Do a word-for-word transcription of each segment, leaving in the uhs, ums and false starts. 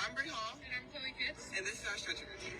I'm Bree Hall. And I'm Chloe Pitts. And this is our stretch routine.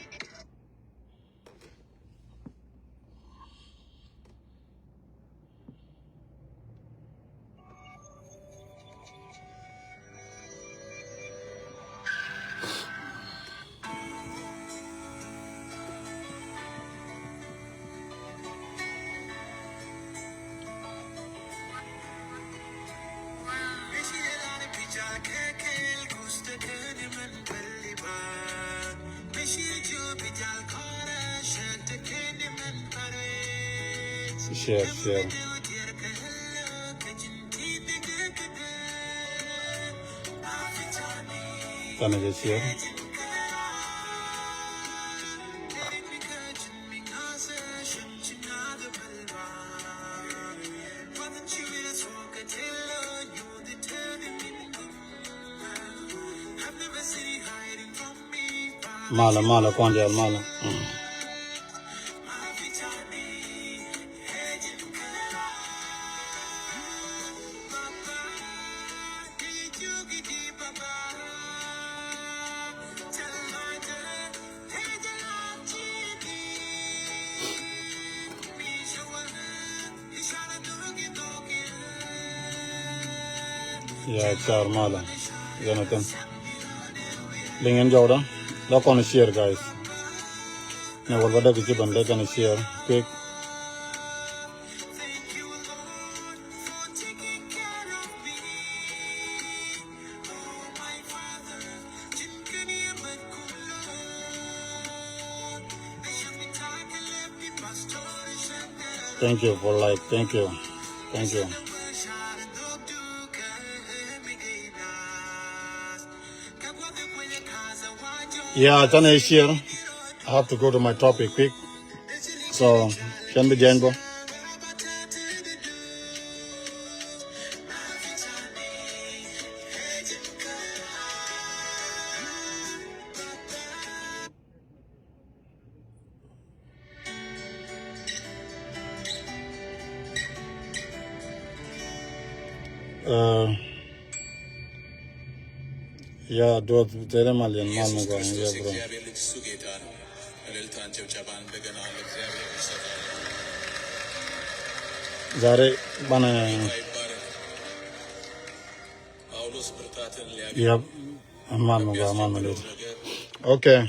Share, share. Tanɛ jɛ share. Malɛ, malɛ, kuan diaal malɛ. Mm. Ya car malɛ. Yɛn a thin. Liŋ in jɔwdä. La kɔn share, guys. Nɛ wal ba däk ci bän däk kɛn share quick. Thank you for like. Thank you. Thank you. Yeah, canɛ share. I have to go to my topic quick. So, can be Django. Uh, yeah, duɔth tere mal yɛn mal mi gɔaa, yeah, bro. Zare banɛ. Yep. Mal mi gɔaa, mal mi lit. Okay.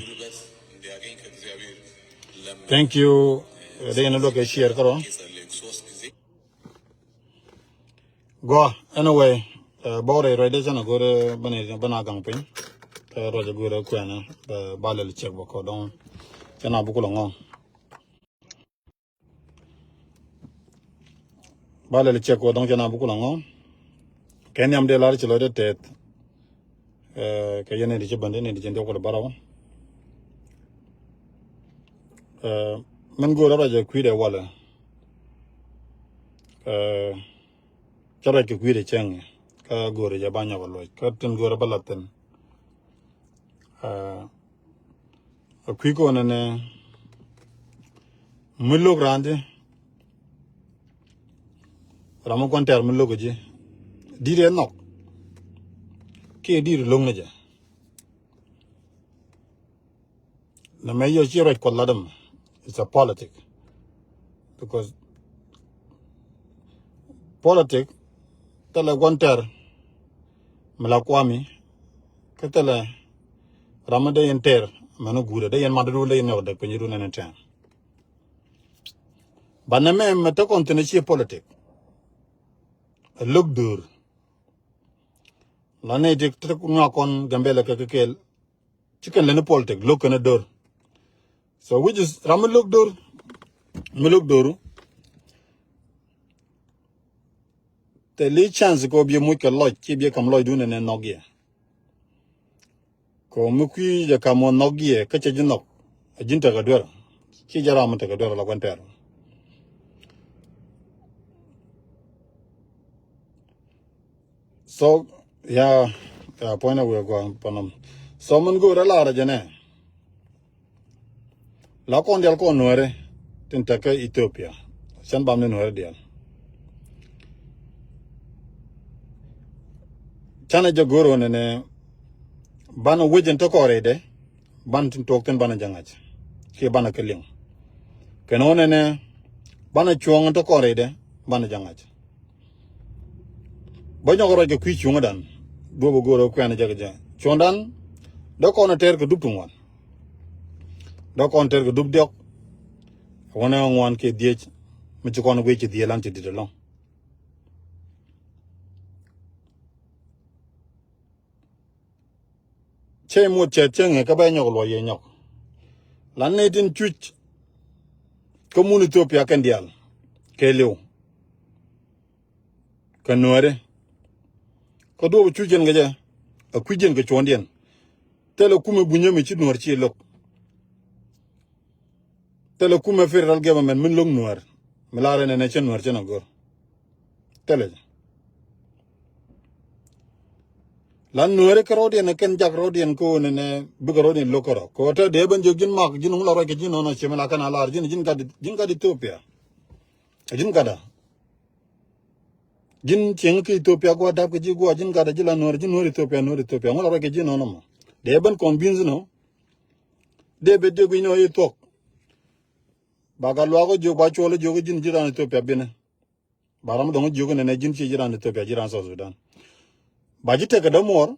Thank you. Dee yɛn luɔk kɛ share kärɔ. Gua, anyway, bɔk rɛy rɛy dee canɛ go̱r bä ni bä na gaŋ piny. Ruac a go̱r kuɛnɛ bä lɛl check bä kɔ dɔŋ. Canɛ bukul a ŋɔŋ. Ba lɛl cɛ kɔ dɔ̱ŋ cɛ na bukul aŋɔ. Kɛ nhiam dee lar ci lɔcdɛ tɛth. Kɛ yɛn ni di ci bändi ni di ci ndiɔk kɔl barɔw. Min go̱o̱r a ruac ɛ kui̱dɛ walɛ. Cä ruac kɛ kui̱dɛ cäŋ kä go̱o̱r jɛ ba nyɔk a luɔc kä tin go̱o̱r a bä lath thin. A kui̱ kɔn ɛnɛ mi lo̱k raan ti ram mi gua̱n tɛr mi lo̱k ji̱ di̱t ɛ nhɔk kiɛ di̱t lo̱k ni jɛ. Nɛ mɛ yɛ ci ruac kuɔth lat ɛmɛ. It's a politic. Because politic thilɛ gua̱n tɛr mi la kuami kä thilɛ ram mi dee yɛn tɛr mɛn guudɛ dee yɛn mat dul dee yɛn nyɔk dek piny dul nɛn tɛn. Ba nɛ mɛ mɛ te kɔn thin a ci politic. A lo̱k döör la nɛ ti te nyuak kɔn Gambɛlɛ kɛ kɛ kɛɛl. Ci kɛn leni politic lo̱k kɛn a dör. So which is ram mi lo̱k dör. Mi lo̱k dör. Te li chance kɛ wä biɛ muc kɛ lɔc ci biɛ kam lɔcdun ɛn ɛ nhɔk yɛ. Kɛ wä mi kui̱ jɛ kam wä nhɔk yɛ kä cɛ ji̱ nhɔk. A ji̱n tekɛ duer. Ci jɛ ram mi tekɛ duer la gua̱n tɛr. So ya ya puɔ̱ny na wee gua panam. So min go̱o̱rɛ lar jɛ nɛ la kɔn dial kɔn nuɛri tin tekä Ethiopia. Cɛn bam ni nuɛri dial. Canɛ jɛ go̱o̱r wä nɛnɛ Banɛ wec in te kɔn rɛydɛ, banɛ tin tuɔɔk thi̱n banɛ jɛ ŋa̱c. Kiɛ banɛ kɛ liŋ. Kɛn ɣän ɛnɛ, banɛ cuɔ̱ɔ̱ŋ in te kɔn rɛydɛ, banɛ jɛ ŋa̱c. Bä nyɔk ruac kɛ kui̱ cuŋädan. Duɔ̱p ɛ go̱o̱r ɛ kuɛn jɛ kɛ jɛ. Cuɔ̱ŋdan, dee kɔn ɛ tɛr kɛ dup ti ŋuan. Dee kɔn tɛr kɛ dup diɔ̱k. Ɣän ɛ ŋuan kiɛ dhiec. Mi ci kɔn ɛ guic ci dhiec lan ti di̱t ɛlɔ̱ŋ. Cɛ muɔt cɛ cɛ ŋɛ kä bɛ nyɔk luɔc yɛ nyɔk. Lan ni tin cuc. Kä mun Ethiopia kɛn diaal. Kɛ liw. Kɛ nuääri. Kä duɔp cuc jɛn kɛ jɛ. A kui̱ jɛn kɛ cuɔ̱ndiɛn. Thilɛ kumɛ bunyä mi ci nuäär ci lo̱k. Thilɛ kumɛ federal government min lo̱k nuäär. Mi lar ɛn ɛn ɛ cɛ nuäär cɛ nɔ gör. Thilɛ jɛ. Lan nuääri kä rɔɔdiɛn ɛ kɛn jak rɔɔdiɛn kä ɣöö nɛnɛ bikɛ rɔɔdiɛn lo̱k kärɔ̱. Kɛ ɣöö te dee ben jiök ji̱n mak ji̱n ŋu la ruac kɛ ji̱n nɔnɔ ciɛ mi la kɛn a lar ji̱n ji̱n gat ji̱n gat Ethiopia. Ɛ ji̱n gatda. Ji̱n cieŋ kä Ethiopia gua̱a̱r dap kɛ ji̱ gua̱a̱r ji̱n gatda ji̱ la nuäär ji̱n nuäär Ethiopia nuäär Ethiopia ŋu la ruac kɛ ji̱n nɔnɔ mɔ. Dee ben convince nɔ. Dee ben dee guic nɔ i̱ thuɔ̱k. Ba ka luaak ɔ jiök ba cuɔl ɔ jiök ji̱n ji̱ raan Ethiopia binɛ. Ba ram dɔ̱ŋ jiök nɛnɛ ji̱n ci ji̱ raan Ethiopia ji̱ raan South Sudan. Ba ji̱ tekɛ dämuɔɔr.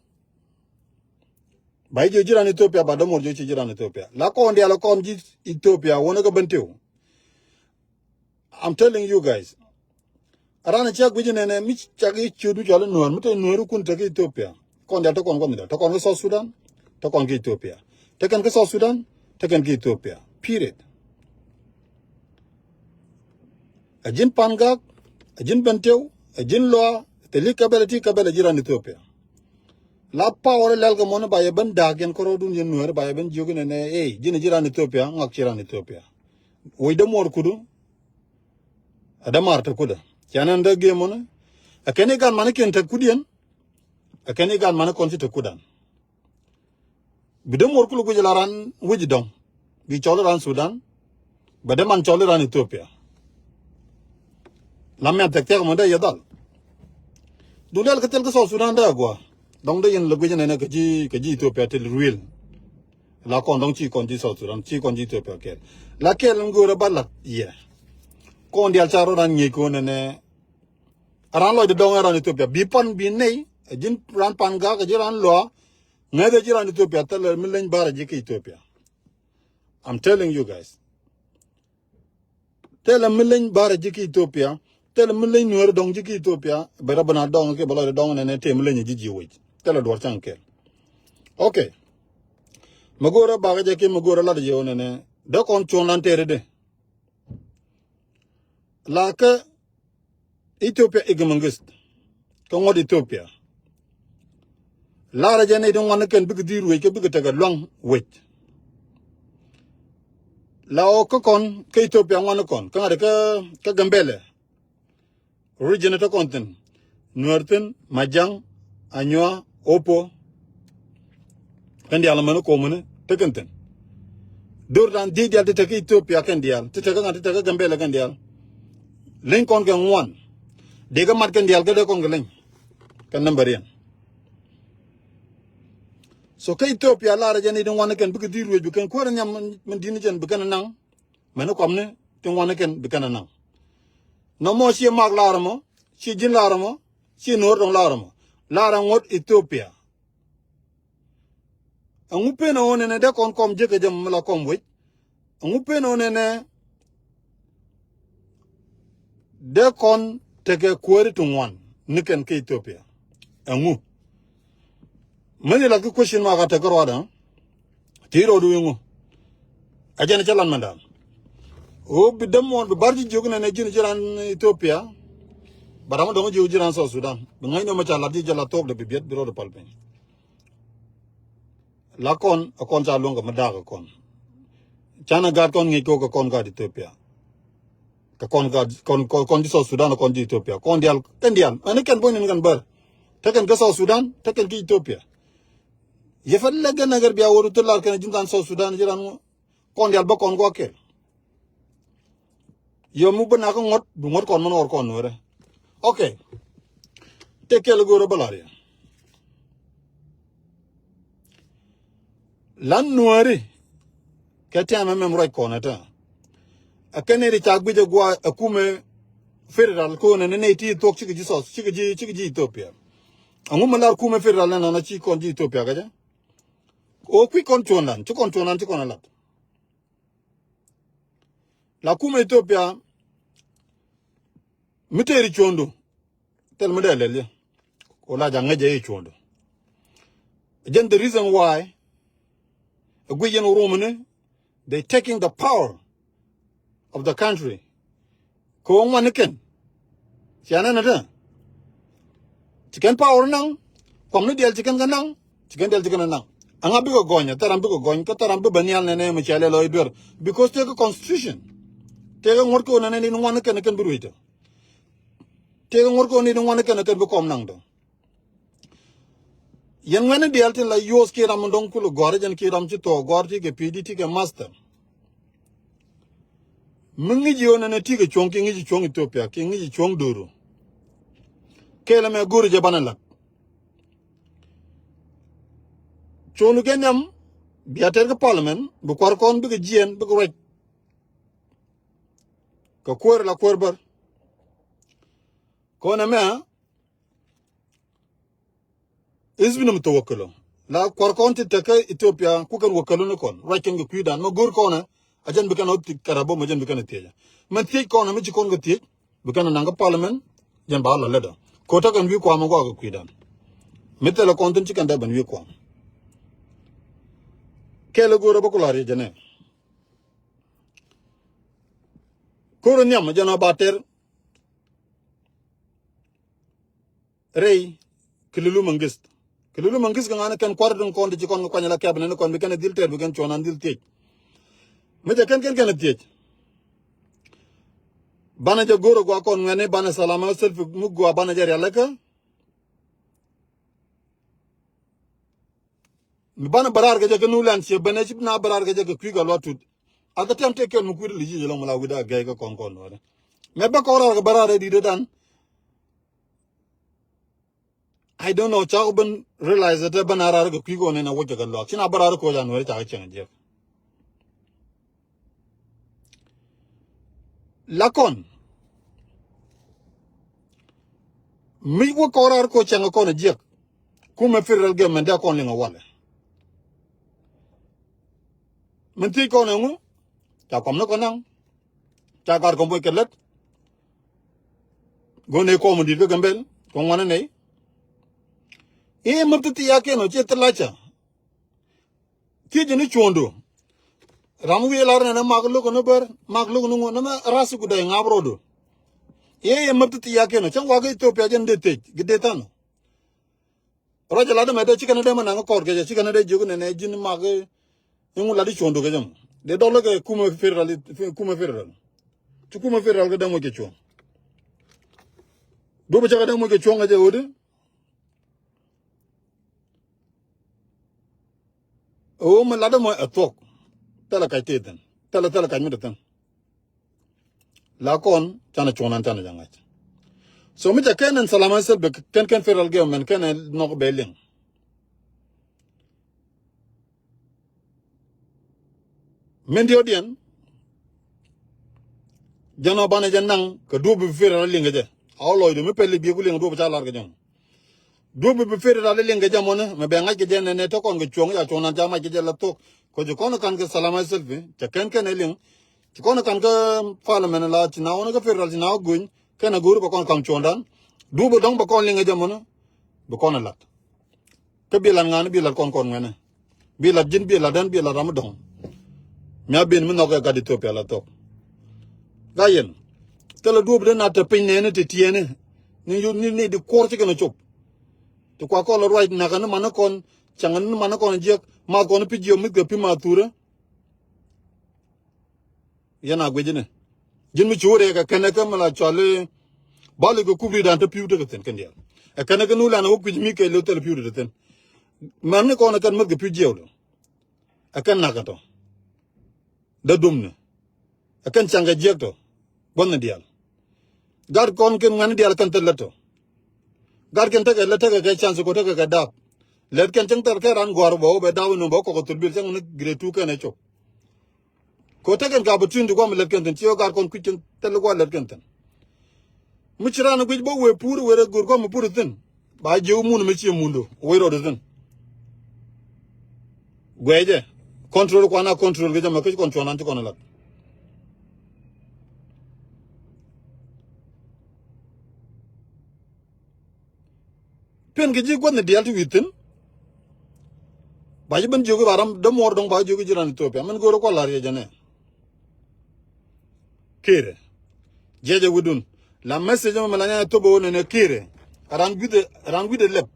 Ba ji̱ jiök ji̱ raan Ethiopia ba dämuɔɔr jiök ci ji̱ raan Ethiopia. La kɔn diaal kɔn ji̱ Ethiopia wänä kä Bentiu. I'm telling you guys. A raan cia guic nɛnɛ mi cak i̱ ciöt mi cɔal i̱ nuäär mi te nuäär ikun te kä Ethiopia. Kɔn diaal te kɔn kɔn mi diaal te kɔn kä South Sudan. Te kɔn kä Ethiopia. Te kɛn kä South Sudan. Te kɛn kä Ethiopia. Period. A ji̱n Pangak, a ji̱n Bentiu, a ji̱n Lua, te li kabɛlɛ ti kabɛlɛ ji̱ raan Ethiopia. La power lɛl kɛ mɔni ba yɛ ben da̱a̱k yɛn kärɔɔdun yɛn nuäär ba yɛ ben jiök inɛnɛ ey ji̱n ji̱ raan Ethiopia ŋak ci raan Ethiopia. Wec dämuɔɔr kudu. A dämaar te kudä. Cianɛn dee gi̱e̱m mɔni. A kɛn i̱ gat manikiɛn te kudiɛn. A kɛn i̱ gat mani kɔn ci te kudan. Bi dee muɔr kul guic la ran wi̱c dɔ̱ŋ. Bi cɔl ran Sudan. Bɛ dee man cɔl ran Ethiopia. La mɛn thɛk thɛk mɔ dee yɛ dhal. Dul yɛl kä thil kä South Sudan dee agua. Dɔ̱ŋ dee yɛn la guic nɛnɛ kä ji̱ kä ji̱ Ethiopia thil ruil. La kɔn dɔ̱ŋ ci kɔn ji̱ South Sudan ci kɔn ji̱ Ethiopia kɛl. La kɛl in go̱o̱rɛ ba lat yɛ. Kɔn dial ca rɔ ran ŋi̱i̱c kɔn nɛnɛ. Ran lɔcdɛ dɔ̱ŋ ɛ ran Ethiopia bi pan bi nɛy. Ɛ ji̱n ran Pangak ɛ ji̱ ran Lua. Ŋäth ɛ ji̱ ran Ethiopia thilɛ mi leny barɛ ji̱ kä Ethiopia. I'm telling you guys. Thilɛ mi leny barɛ ji̱ kä Ethiopia. Thilɛ mi leny nuäär dɔ̱ŋ ji̱ kä Ethiopia. Bɛ rɔ bɛ na dɔ̱ŋ kɛ bɛ lɔcdɛ dɔ̱ŋ nɛnɛ tëë mi leny ji̱ ji̱ wec. Thilɛ duɔr caŋ kɛl. Okay. Mɛ go̱o̱rä bakä jɛ kiɛ mɛ go̱o̱rä lat jɛ wä nɛnɛ. Dee kɔn cuɔ̱n lan tëëri dee. La kä Ethiopia i̱ gɛ mäŋgith. Kä ŋuɔ̱t Ethiopia. Larɛ jɛ nɛy ti ŋuan ni kɛn bikɛ dhi̱i̱r wec kä bikɛ tekɛ luaŋ wec. La ɣɔw kä kɔn kä Ethiopia ŋuan ni kɔn kä ŋa̱t kä kä Gambɛlɛ. Region te kɔn thi̱n. Nuäär thi̱n, Majaŋ, Anyuaa, Opo. Kɛn diaal amäni ko̱o̱mäni tekɛn thi̱n. Dor dan dhiec diaal ti te kä Ethiopia kɛn diaal ti te kä ŋa̱t ti te kä Gambɛlɛ kɛn diaal. Leny kɔn kɛ ŋuan. Dee kä mat kɛn diaal kä dee kɔn kɛ leny. Kɛn nambäriɛn. So kä Ethiopia larɛ jɛ ni di ŋuan kɛn bikɛ dhi̱i̱r ruec bi kɛn kuäärä nhiam min di̱t ni jɛn bi kɛn naŋ. Mɛni kɔmni ti ŋuan kɛn bi kɛn naŋ. Nɔmɔ ciɛ mak larɛ mɔ ciɛ ji̱n larɛ mɔ ciɛ no̱o̱r dɔŋ larɛ mɔ. Larɛ ŋuɔ̱t Ethiopia. Ɛŋu pen ɛ ɣöö nɛnɛ dee kɔn kɔm jiäk kɛ jɛ mɔ mi la kɔm wec. Ɛŋu pen ɣöö nɛnɛ dee kɔn tekɛ kuääri ti ŋuan ni kɛn kä Ethiopia. Ɛŋu. Mäni la ki question mark a tek kä ruaadä. Ti rɔɔdu iŋu. A jɛn cä lan mɛndan. Ɣöö bi dämuɔn bi bar ji̱ jiök nɛnɛ ji̱n ji̱ ran Ethiopia. Ba ram dɔŋ jiök ji̱ ran South Sudan bi ŋäc nɔmɔ ca lat ji̱ jɛ la thuɔkdɛ bi biɛt bi rɔɔdu pal piny. La kɔn a kɔn ca luɔ̱ŋ kɛ mi daak a kɔn. Canɛ gaat kɔn ŋi̱i̱c kɛ kɔn gaat Ethiopia. Kɛ kɔn gaat kɔn kɔn ji̱ South Sudan a kɔn ji̱ Ethiopia kɔn diaal kɛn diaal ɛn kɛn bo̱ny ni kɛn bär. Tekɛn kä South Sudan tekɛn kä Ethiopia. Yɛ fɛ lɛ gɛn a gɛr bia wä ru thil lar kɛn ji̱n kan South Sudan ji̱ ran ŋuɔ. Kɔn diaal bä kɔn guɔ kɛl. Yom mi bä nak ŋuɔ̱t bi ŋuɔ̱t kɔn mɛn ɣɔr kɔn nuɛrɛ. Okay. Tëë kɛl go̱o̱rä bä la̱r yɛ. Lan nuääri kɛ tɛmɛ mɛm ruac kɔn ɛ tɛ. Ɛ kɛn ɛ ri ca guic ɛ gua̱a̱ ɛ kumɛ federal ko̱n ɛ ni nɛy ti thuɔ̱k cikɛ ji̱ South, cikɛ ji̱, cikɛ ji̱ Ethiopia. Ɛŋu mi lar kumɛ federal ɛn ɔn a ci kɔn ji̱ Ethiopia kɛ jɛ? Ɣöö kui̱ kɔn cuɔ̱ɔ̱ŋdan, ci kɔn cuɔ̱ɔ̱ŋdan, ci kɔn ɛ lat. La kumɛ Ethiopia mi tëëri cuɔ̱ɔ̱ŋdu, thil mi dee lɛl yɛ. Ku la ja̱ ŋäc jɛ i̱ cuɔ̱ɔ̱ŋdu. Jɛn the reason why ɛ guic yɛn Oromoni, they taking the power of the country. Kɛ ɣöö ŋuan ni kɛn. Cia nɛn ɛ tɛ. Ci kɛn power naŋ, kuam ni diɛl ci kɛn kɛ naŋ, ci kɛn diɛl ci kɛn naŋ. Aŋa bikɛ gɔny, ɛ thɛram bikɛ gɔny, kä thɛram bi bɛ nhial nɛnɛ mi cia lɛ lɔ i̱ duer. Because tëëkɛ constitution. Tëëkɛ ŋuɔ̱t kɛ ɣöö nɛnɛ ni ŋuan ni kɛn, kɛn bi ruecdä. Tëëkɛ ŋuɔ̱t kɛ ɣöö ni ŋuan ni kɛn, kɛn bi kɔm naŋdä. Yɛn ŋuɛ̈ni diaal tin la yuɔth kiɛ ram mi dɔ̱ŋ kulɛ gɔ̱a̱r jɛn kiɛ ram ci thuɔɔk gɔ̱a̱r ti kɛ P D ti kɛ master. Mi ŋi̱ci ɣöö nɛnɛ ti kɛ cuɔ̱ŋ kiɛ ŋi̱ci cuɔ̱ŋ Ethiopia kiɛ ŋi̱ci cuɔ̱ŋ do̱ru. Kɛɛl ɛmɛ go̱o̱ri jɛ banɛ la̱t. Cuɔ̱ŋdu kɛ nhiam bia tɛr kä parliament bi kua̱r kɔn bikɛ jiɛɛn bikɛ ruac. Kɛ kuäär la kuäär bär. Kɔn ɛmɛ Is bi nɔmɔ thok wäkälä. La kua̱r kɔn ti tekä Ethiopia ku kɛn wäkälä ni kɔn. Ruac kɛn kɛ kui̱dan. Mɛ go̱o̱r kɔn ɛ. A jɛn bi kɛn ɔ ti kɛrabä mɛ jɛn bi kɛn ɛ thiec. Mɛn thiec kɔn ɛ mi ci kɔn kɛ thiec. Bi kɛn ɛ naŋ kä parliament. Jɛn ba la lɛt ɔ. Ko̱ tekɛn wi̱i̱ kuam ɛ gɔaa kɛ kui̱dan. Mi thilɛ kɔn thin ci kɛn dee ben wi̱i̱ kuam. Kɛl ɛ go̱o̱r ɛ bä ku la riɛc jɛ nɛ. Ko̱r ɛ nhiam ɛ jɛn ɔ ba tɛr. Rɛy Kilulu Mangist. Kilulu Mangist kɛ ŋa̱n kɛn kua̱r tin kɔn ti ci kɔn kɛ kuany la cabinet ni kɔn bi kɛn dhil tɛɛr bi kɛn cuɔ̱n an dhil thiec. Mi jɛ kɛn kɛn kɛn thiec. Banɛ jɛ go̱r a gua kɔn ŋuɛni banɛ Salama Self mi gua banɛ jɛ rialikä. Mi banɛ bä raar kɛ jɛ kɛ nu lan ciɛ bɛnɛ ci na bä raar kɛ jɛ kɛ kui̱ kɛ luat tut. A the time tëë kɛn mi kui̱ ri li ji̱ jɛ lɔŋ mi la wi̱da gɛy kɛ kɔn kɔn nuɔ̱ɔ̱rɛ. Mɛ bä kɔn raar kɛ bä raar ɛ di̱t ɛ dan. I don't know, cakɔ ben realize that ben a raar kɛ kui̱ kɔn in a wec kɛ luak. Ci na bä raar kɛ koc a nuɔ̱ɔ̱rɛ cakɔ cieŋ jiɛk. La kɔn. Mi wä kɔn raar kɔ cäŋ kɔn a jiäk. Kumɛ federal government dee kɔn liŋ a walɛ. Min thiec kɔn ɛŋu ca kuam ni kɔn naŋ. Ca gat kɔn buɔc kɛ lät. Go̱n ëë kɔm di̱t kä Gambel kɔn ŋuan ni nɛy. I̱ map ti thiakiɛn ɔ ciɛ thilaca. Thiec ni cuɔ̱ɔ̱ŋdu. Ram wi̱i̱ lar nɛn ɛ mak lo̱k ni bär mak lo̱k ni ŋuɔ̱n ni mɛ ras ku dɛy ŋa̱p rɔɔdu. Yee yɛ mäp ti thiakiɛn ɔ cäŋ wakä Ethiopia jɛn dee thiec gi dee thän ɔ. Ruac ɛ lat ɛmɛ dee ci kɛn dee mɛ naŋ kɔɔr kɛ jɛ ci kɛn dee jiök nɛn ɛ ji̱n mak iŋu lat i̱ cuɔ̱ɔ̱ŋdu kɛ jɛ mɔ. Dee dɔl kɛ kumɛ federal kumɛ federal. Ci kumɛ federal kɛ dee moc kɛ cuɔ̱ɔ̱ŋ. Duɔ̱p ɛ cä kɛ dee moc kɛ cuɔ̱ɔ̱ŋ kɛ jɛ ɣöödi. Ɣöö mi lat ɛmɔ ɛ thuɔ̱k. Thilɛ kac tëë thi̱n. Thilɛ thilɛ kac mi te thi̱n. La kɔn canɛ cuɔ̱ŋ nan canɛ jɛ ŋa̱c. So mi cɛ kɛn ɛn Salama Self kɛn kɛn federal government kɛn ɛ nhɔk bɛ liŋ. Min diɔ̱ɔ̱diɛn jɛn ɔ banɛ jɛ naŋ kɛ duɔ̱p bi federal liŋ kɛ jɛ. A wä lɔcdu mi pɛl i̱ biɛ ku liŋ duɔ̱p ca lar kɛ jɛ mɔ. Duɔ̱p bi federal liŋ kɛ jɛ mɔni mɛ bɛ ŋa̱c kɛ jɛ nɛnɛ te kɔn kɛ cuɔ̱ŋ ca cuɔ̱ŋ nan ca mac kɛ jɛ la thok. Kɔ ci kɔn kan kɛ Salama Self cɛ kɛn kɛn ɛ liŋ. Ci kɔn kan kä parliament la ci na wä ni kä federal ci na wä go̱ny kɛn ɛ go̱o̱ri bɛ kɔn kaŋ cuɔ̱ŋdan. Duɔ̱p bi dɔ̱ŋ bɛ kɔn liŋ kɛ jɛ mɔni bi kɔn ɛ lat. Kä bi lat ŋa̱n bi lat kɔn kɔn ŋuɛnɛ. Bi lat ji̱n bi lat dän bi lat ram mi dɔ̱ŋ. Mi a ben mi nhɔk kɛ gat Ethiopia la thok. Ga yɛn. Thilɛ duɔ̱ɔ̱p den a te piny nɛɛni te tiɛɛni. Ni yut ni ni di kuɔr ci kɛn a cop. Ti kua kɔn la ruac nakä ni man ni kɔn caŋ ni man ni kɔn jiɛk ma kɔn pi jiɔp mi kɛ pi ma thurä. Yɛn a guic ni ji̱n mi ci wä rɛɛk ɛ kɛn ɛ kä mi la cɔal i̱ bal i̱ kɛ kup ri̱dan te pi̱w tekɛ thi̱n kɛn diaal. Ɛ kɛn ɛ kä nu lan ɛ wä kui̱c mi kɛ lëw thil pi̱w tekɛ thi̱n. Mɛn ni kɔn ɛ kɛn mäth kɛ pi̱w jiɛw lɔ. Ɛ kɛn nak ɛ tɔ dee dum ni. Ɛ kɛn caŋ kɛ jiɛk tɔ gua̱th ni diaal. Gat kɔn kɛn ŋuɛ̈ni diaal kɛn thil lät tɔ. Gat kɛn tekɛ lät tekɛ kɛ chance kɔ tekɛ kɛ dap. Lɛt kɛn cäŋ thɛl kɛ ran gua̱r bɛ wä bɛ da̱w inɔ bɛ wä kɔk thil bil cäŋ ni grade two kɛn ɛ cop. Kɛ wä tekɛn kɛ opportunity guam lɛt kɛn thi̱n ci wä gaat kɔn kui̱c cäŋ thɛl gua̱r lɛt kɛn thi̱n. Mi ci ran guic bä wee pur wee rɛ go̱r guam pur thi̱n. Ba jiök mun mi ci mundu wee rɔɔd thi̱n. Guɛcɛ control kuan a control kɛ jɛ mɛ kä ci kɔn cuɔ̱n an ci kɔn lat. Piɛn kɛ ji̱ gua̱thni diaal ti wi̱i̱ thi̱n. Ba ji̱ ben jiök i̱ ba ram dämuɔɔr dɔ̱ŋ ba jiök i̱ ji̱ ran Ethiopia min go̱o̱rä kua̱r la̱r yɛ jɛ nɛ. Kërɛ jiɛcɛ wi̱dun la message mɛ la nyanya thop ɛ wä nɛnɛ kërɛ. Ran gui̱dɛ ran gui̱dɛ lɛp.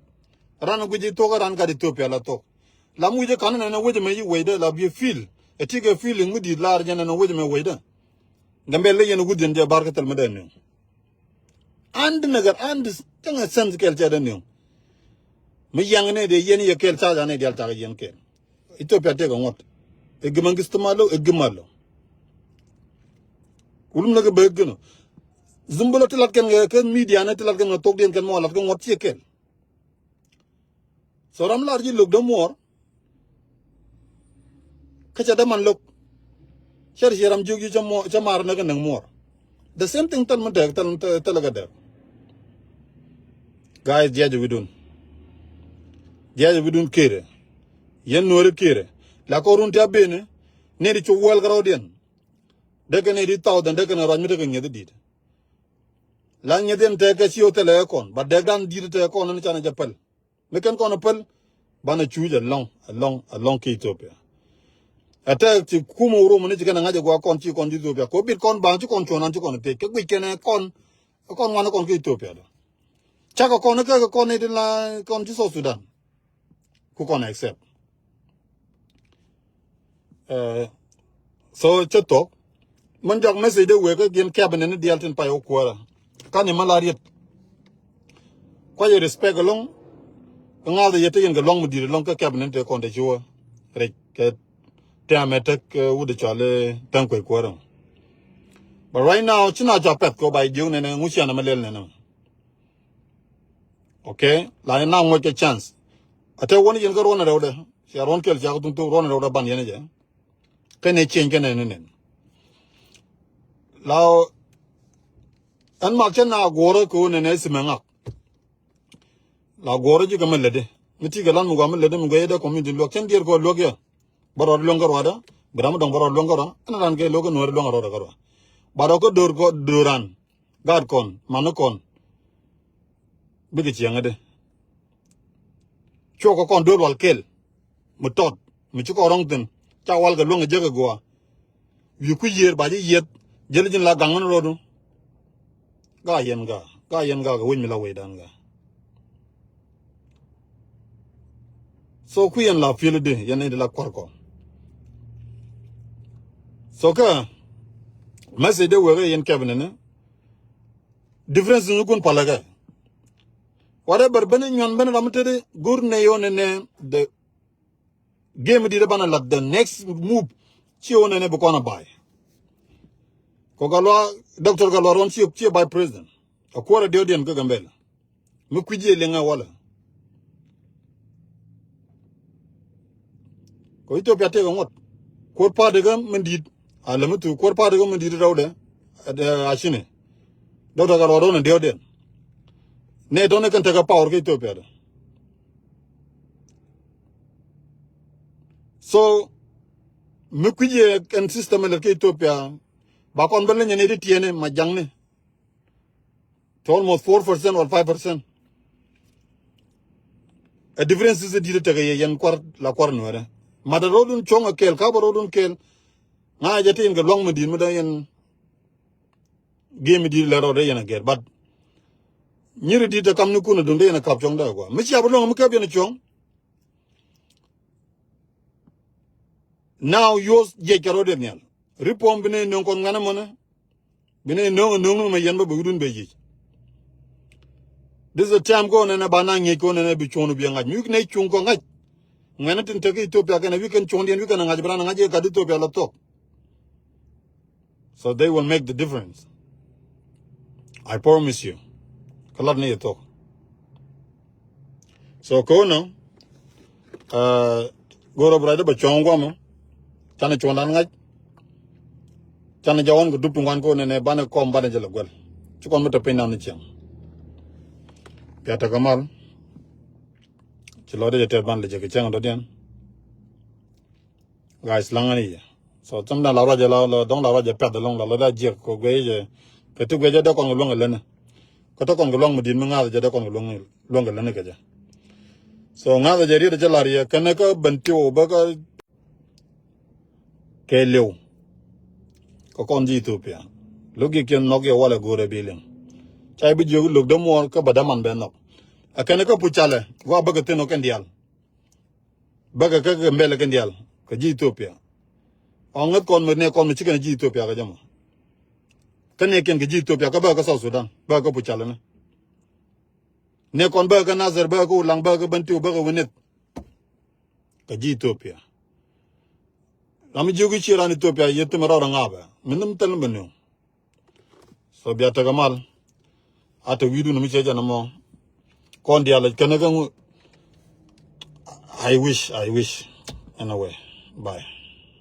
Ran gui̱dɛ thok ran gat Ethiopia la thok. La mucɛ ka̱n nɛnɛ wecɛ mɛ yi wecdä la biɛ feel. Ɛ tikɛ feeling mi di̱i̱t la̱r jɛ nɛnɛ wecɛ mɛ wecdä. Gambɛl lɛ yɛn wi̱dhiɛn jɛ bar kä thil mi dee niŋ. An di nɛgɛr an di cäŋɛ sense kɛl cɛ dee niŋ. Mi yaŋ ni dee yɛn yɛ kɛl ca ca ni dial ca kɛ yɛn kɛl. Ethiopia tëëk ɛ ŋuɔ̱t. Ɛ gimɛ gis ti ma lo ɛ gimɛ lo. Kulum ni kɛ bek gino. Zumbulɔ ti lat kɛn kɛ kɛ media ni ti lat kɛn kɛ thok diɛn kɛn mɔ lat kɛ ŋuɔ̱t ciɛ kɛl. So ram lar ji̱ lo̱k dämuɔɔr. Kä ca däman lo̱k. Cɛ ri ciɛ ram jiök ji̱ cä mar nä kä näŋ muɔɔr. The same thing thäl mi dɛk thäl thäl kä dɛk. Guys, jiɛcɛ wi̱dun. Jiɛcɛ wi̱dun kërɛ. Yɛn nuɔ̱ɔ̱ri kërɛ. La kɔrun ti a ben ni di cu wäl kä rɔɔdiɛn. Dee kɛn ni di thousand dee kɛn ruac mi tekɛ ŋi̱eth di̱t. La ŋi̱eth in tekɛ ci wä thilɛ kɔn ba dɛkdan di̱t tekɛ kɔn ni canɛ jɛ päl. Mi kɛn kɔn päl banɛ cuc alɔŋ alɔŋ alɔŋ ki Ethiopia. Ɛ tɛk ci kumɛ wä rom ni ci kɛn ɛ ŋa̱c ɛ guak kɔn ci kɔn ci Ethiopia kɛ bit kɔn baŋ ci kɔn cuɔ̱n an ci kɔn tëk kɛ guic kɛn ɛ kɔn. Ɛ kɔn ŋuan ɛ kɔn ki Ethiopia dɔ. Cakɛ kɔn ɛ kɛ kɔn ni di la kɔn ci South Sudan. Ku kɔn accept. So cä thok min jɔk message de wek kä gin cabinet ni dial tin pay wä kuäärä. Kan ni ma la riet. Kuayɛ respect along. Ŋa̱th yɛ te yen kɛ luaŋ mi di̱i̱t along kä cabinet te kɔn te ci wä rɛc kɛ tɛmɛ tek wut cɔl tɛŋ kuec kuäärä. But right now ci na ca pɛth kɛ wä ba jiök nɛnɛ ŋu cian ama lɛl nɛnɛ. Okay, la ni na ŋuɔc kɛ chance. A te won yen kä ruɔn rɛwdɛ cia ruɔn kɛl cia kä thun thuk ruɔn rɛwdɛ ban yɛn jɛ. Kɛn ɛ change kɛn ɛ ni nen. La ɛn mak cɛ na guɔrä kɛ won ɛ nɛ simɛ ŋak. La guɔrä ji̱ kɛ mɛ lätdi mi ti kɛ lan mi gua mɛ lätdi mi gua yɛ dɛ community luɔk cɛn diɛr kɔ luɔk yɛ. Bä rɔɔd luɔŋ kä ruadä bi ram mi dɔŋ bä rɔɔd luɔŋ kä ruadä ɛn ran kɛ luɔk kɛ nuɔri luɔŋ kä ruadä kä ruadä. Ba rɔ kä dor kɔ dor ran. Gaat kɔn mani kɔn. Bikɛ ciɛŋädɛ. Cuɔkɔ kɔn duel wal kɛl. Mi tɔt mi ci kɔn rɔŋ thi̱n ca wal kɛ luäŋ kɛ jek kɛ gua. Wi̱i̱ kui̱ yiër ba ji̱ yieth jäl ji̱n la gaŋ ni rɔɔdu. Gaa yɛn gaa gaa yɛn gaa kɛ wec mi la wecdan gaa. So kui̱ yɛn la piɛl di yɛn ni di la kuar kɔ. So kä message de wek yɛn kɛp ni ni. Difference ni kun palɛ kɛ. Whatever ben nyuan ben ram tedi gur ne yo ne ne the game di de bana lat the next move. Ci yo ne ne bi kɔn a bai. Ko galwa doctor galwa ron ci ci bai president. A kuara dio dien ke Gambela. Mi kui̱ jiɛ liŋ ɛ walɛ. Kɛ Ethiopia tëëk ɛ ŋuɔ̱t kuɔr pa̱a̱t dee kä min di̱i̱t. A lämi thuk kuɔr pa̱a̱t dee kä min di̱i̱t rɛwdɛ. A cini dɔk tɛk a ruɔt rɔn in diɛwdiɛn. Nɛ tɔn in kɛn tekɛ power kä Ethiopia dɛ. So mi kui̱ jiɛ kɛn system in lät kä Ethiopia. Ba kɔn bä leny in iti tiɛni ma jaŋni. To almost four percent or five percent. A difference is a di̱t tekɛ yɛ yɛn kuar la kuar nuɛrɛ. Mat a ro̱dun cuɔ̱ŋ a kɛɛl ka bä ro̱dun kɛɛl. Ŋa jɛ tin kɛ luaŋ mi di̱t mi dee yɛn. Gi̱i̱ mi di̱t lɛ rɔɔdɛ yɛn a gɛr but nyiri di̱t te kam ni kun a dun dee yɛn a kap cuɔ̱ŋ dee a gua mi cia bi luaŋ mi kɛp yɛn a cuɔ̱ŋ. Now yos jiɛc kɛ ro̱dɛ nhial. Ri puɔ̱m bi ne no̱ŋ kɔn ŋuɛn amɔnɛ. Bi ne no̱ŋ no̱ŋ ni mɛ yɛn bä bi wudun bɛ yic. This is a time ko nɛnɛ ba na ŋiec ko nɛnɛ bi cuɔ̱n bi ŋac mi wi̱k ne cuŋ kɔ ŋac. Ŋuɛn tin tek Ethiopia kɛnɛ wi̱k kɛn cuɔ̱n diɛn wi̱k kɛn ŋac bi ran ŋac yɛ gat Ethiopia la thok. So they will make the difference. I promise you. Kä lat ni yɛ thok. So ko nɔ Go̱o̱r ɔ bi ruacdä bɛ cuɔ̱ŋ guamä. Canɛ cuɔ̱ŋdan ŋa̱c. Canɛ jɛ ɣɔn kɛ dup ti ŋuan ko̱n nɛnɛ banɛ kɔm banɛ jɛ lɛ guɛl. Ci kɔn mi te piny nan ni ciɛŋ. Bia tekɛ mal. Ci lɔcdä jɛ tɛth ban lɛ jɛ kɛ cäŋ dɔ̱diɛn. Guys, laŋä ni yɛ. So thom dan la ruacɛ la dɔ̱ŋ la ruacɛ pɛth ɛlɔ̱ŋ la lɔcdä jiɛk kɛ guɛ jɛ. Kɛ ti guɛ jɛ dee kɔn kɛ luäŋ kɛ läni. Kä te kɔn kɛ luaŋ mi di̱t mi ŋa̱thä jɛ te kɔn kɛ luaŋ, luaŋ kɛ läni kɛ jɛ. So ŋa̱thä jɛ riet jɛ lar yɛ kɛnɛ kä Bentiu bä kä kɛ liw. Kä kɔn ji̱ Ethiopia. Lo̱k gi̱kiɛn nhɔk yɛ walɛ go̱o̱rɛ bi liŋ. Ca bi jiök lo̱k dämuɔɔr kä bä däman bɛ nhɔk. Ɛ kɛnɛ kä puc calɛ wa bäkɛ thin ɔ kɛn diaal. Bäkɛ kä kɛ mbɛlɛ kɛn diaal kɛ ji̱ Ethiopia. Ɔ ŋäth kɔn mi nɛ kɔn mi cikɛn ji̱ Ethiopia kɛ jɛ mɔ. Kä nɛ kiɛn kɛ ji̱ Ethiopia kä bäkɛ kä South Sudan bäkɛ kä puc calɛ ni. Nɛ kɔn bäkɛ kä Nasir bäkɛ kä Ulaŋ bäkɛ kä Bentiu bäkɛ Winith. Kɛ ji̱ Ethiopia. Ram mi jiök i̱ ci ran Ethiopia yɛ thimɛ rɔɔdɛ ŋa̱a̱pɛ mi nhim thil mi bɛ nööŋ. So bia tekɛ mal. A te wi̱i̱dun mi cɛ jɛn ɛmɔ. Kɔn diaal kɛnɛ kä ŋu. I wish, I wish. Anyway, bye.